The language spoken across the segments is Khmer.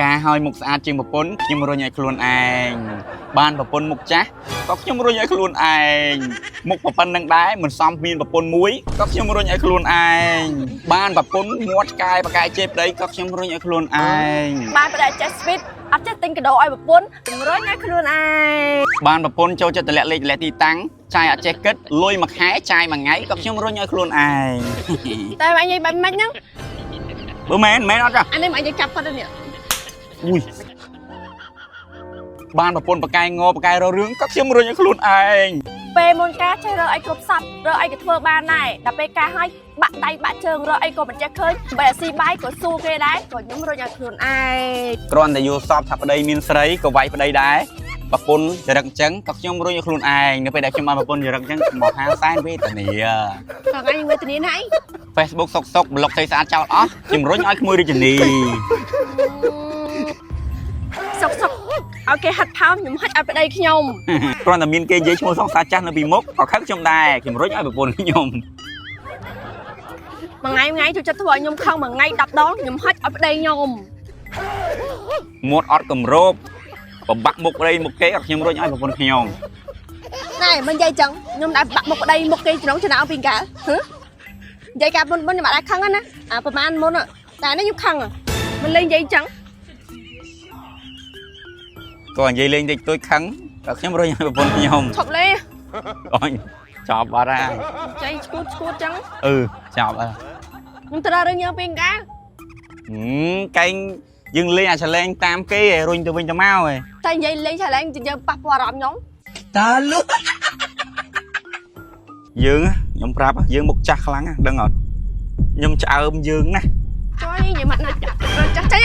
ការឲ្យមុខស្អាតជាងប្រពន្ធខ្ញុំរុញឲ្យខ្លួនឯងបានប្រពន្ធមុខចាស់ក៏ខ្ញុំរុញឲ្យខ្លួនឯងមុខប្រពន្ធនឹងដែរមិនសមមានប្រពន្ធមួយក៏ខ្ញុំរុញឲ្យខ្លួនឯងបានប្រពន្ធមាត់ឆ្កែបកែជេរប្តីក៏ខ្ញុំរុញឲ្យខ្លួនឯង បានប្តីចេះស្វីតអត់ចេះទិញកាដូឲ្យប្រពន្ធជំរុញឲ្យខ្លួនឯង បានប្រពន្ធចូលចិត្តតម្លាក់លេខតម្លាក់ទីតាំងចាយអត់ចេះគិតលុយមួយខែចាយមួយថ្ងៃក៏ខ្ញុំរុញឲ្យខ្លួនឯង តែអញនិយាយបែបម៉េចហ្នឹង បើមែនមែនអត់ចា អានេះមិនអញចាប់គាត់ទេនេះ អុយបានប្រពន្ធបកែងបកែរករឿងក៏ខ្ញុំរុញឲ្យខ្លួនឯង ពេលមុនការចេះរើអីគ្រប់សពរើអីក៏ធ្វើបានដែរដល់ពេលការឲ្យបាក់ដៃបាក់ជើងរើអីក៏មិនចេះឃើញបើអាស៊ីបាយក៏សួរគេដែរក៏ខ្ញុំរុញឲ្យខ្លួនឯង គ្រាន់តែយល់សពថាប្តីមានស្រីក៏វាយប្តីដែរប្រពន្ធចរិតអញ្ចឹងក៏ខ្ញុំរុញឲ្យខ្លួនឯងនៅពេលដែលខ្ញុំបានប្រពន្ធចរិតអញ្ចឹងមកហាសែនវេទនា ក៏ថ្ងៃវេទនាណាអី Facebook សុកសុកប្លុកស្អីស្អាតចោលអស់ខ្ញុំរុញឲ្យក្មួយរាជនី សុកសុកឲ្យគេហិតផោមខ្ញុំហិតឲ្យប្តីខ្ញុំ គ្រាន់តែមានគេនិយាយឈ្មោះសង្សារចាស់នៅពីមុខក៏ខឹងខ្ញុំដែរខ្ញុំរុញឲ្យប្រពន្ធខ្ញុំ មួយថ្ងៃមួយថ្ងៃចូលចិត្តធ្វើឲ្យខ្ញុំខឹងមួយថ្ងៃ10ដងខ្ញុំហិតឲ្យប្តីខ្ញុំ មាត់អត់គម្របបំបាក់មុខប្តីមុខគេក៏ខ្ញុំរុញឲ្យប្រពន្ធខ្ញុំ ណែមិននិយាយចឹងខ្ញុំដែរបាក់មុខប្តីមុខគេចំណងចំណៅពីកាលហឺនិយាយកាលមុនមុនខ្ញុំអត់ដែរខឹងណាអាប្រហែលមុនតែនេះខ្ញុំខឹងមិនលេងនិយាយចឹង ក៏និយាយលេងតិចតួចខឹងក៏ខ្ញុំរុញឲ្យប្រពន្ធខ្ញុំ ឈប់លេ អញចប់បាត់ហើយ ចៃឈួតឈួតចឹង អឺចប់ហើយ ខ្ញុំទៅដល់រឿងយើងពីកាល ហឹមកែងយើងលេងអាឆលែងតាមគេឯងរុញទៅវិញទៅមកឯង តែនិយាយលេងឆាឡែងយើងប៉ះពាល់អារម្មណ៍ខ្ញុំ តាលុ យើងខ្ញុំប្រាប់យើងមុខចាស់ខ្លាំងណាស់ដឹងអត់ខ្ញុំឆ្អើមយើងណាស់ ចុយនិយាយម៉ាត់ណាស់ចាស់ចេញ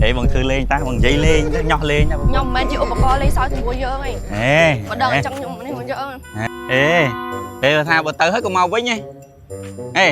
ហេបងធ្វើលេងតាបងនិយាយលេងញោះលេងណាបង ខ្ញុំមិនមែនជាឧបករណ៍លេងសើចជាមួយយើងឯង ហេ បើដឹងអញ្ចឹងខ្ញុំនេះមកយើង អេហេថាបើទៅហើយក៏មកវិញឯងហេ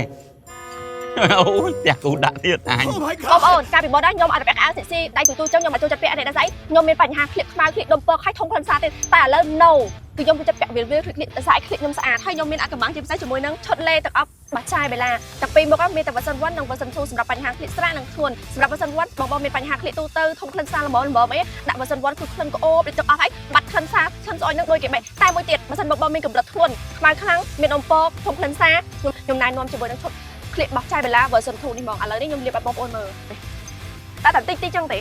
អូយផ្ទះគូដាក់ទៀតអញ បងប្អូនកាលពីមុនដែរខ្ញុំអត់ពាក់អាវសិស៊ីដៃទូទូចឹងខ្ញុំអត់ចូលចិត្តពាក់ទេដោយសារខ្ញុំមានបញ្ហាក្លៀកខ្មៅក្លៀកដុំពកហើយធំក្លិនស្អាតទេតែឥឡូវ no គឺខ្ញុំចូលចិត្តពាក់វាលវាលក្លៀកដោយសារក្លៀកខ្ញុំស្អាតហើយខ្ញុំមានអាកំបាំងជាពិសេសជាមួយនឹងឈុតលេទឹកអប់បាចាយបេឡាតែពីមុខមានតែ version 1និង version 2សម្រាប់បញ្ហាក្លៀកស្រាលនិងធ្ងន់សម្រាប់ version 1បងបងមានបញ្ហាក្លៀកទូទៅធំក្លិនស្រាលល្មមល្មមអីដាក់ version 1គឺក្លិនក្អូបដូចទឹកអស់ហើយបាត់ក្លិនស្រាក្លិនស្អុយនឹងដូចគេបែតែមួយទៀតបើសិនបងបងមានកម្រិតធ្ងន់ខ្មៅខ្លាំងមានដុំពកធំក្លិនស្រាខ្ញុំណែនាំជាមួយនឹងឈុតក្លៀកបោះចាយបេឡា version 2នេះហ្មងឥឡូវនេះខ្ញុំលាបឲ្យបងប្អូនមើលតែតែតិចតិចចឹងទេ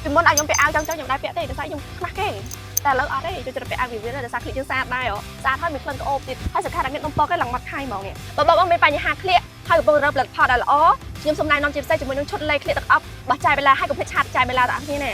ពីមុនឲ្យខ្ញុំពាក់អាវចឹងចឹងខ្ញុំដែរពាក់ទេដោយសារខ្ញុំខ្មាស់គេតែឥឡូវអត់ទេចូលចិត្តពាក់អាវវាវាដោយសារក្លៀកយើងស្អាតដែរស្អាតហើយមានក្លិនក្អូបទៀតហើយសំខាន់តែមានដុំពកឯងឡើងមាត់ខៃហ្មងនេះបើបងបងមានបញ្ហាក្លៀកហើយកំពុងរកផលិតផលដែលល្អខ្ញុំសូមណែនាំជាពិសេសជាមួយនឹងឈុតលេក្លៀកទឹកអប់បោះចាយបេឡាហើយកុំភ្លេចឆាតចាយបេឡាទាំងអស់គ្នាណា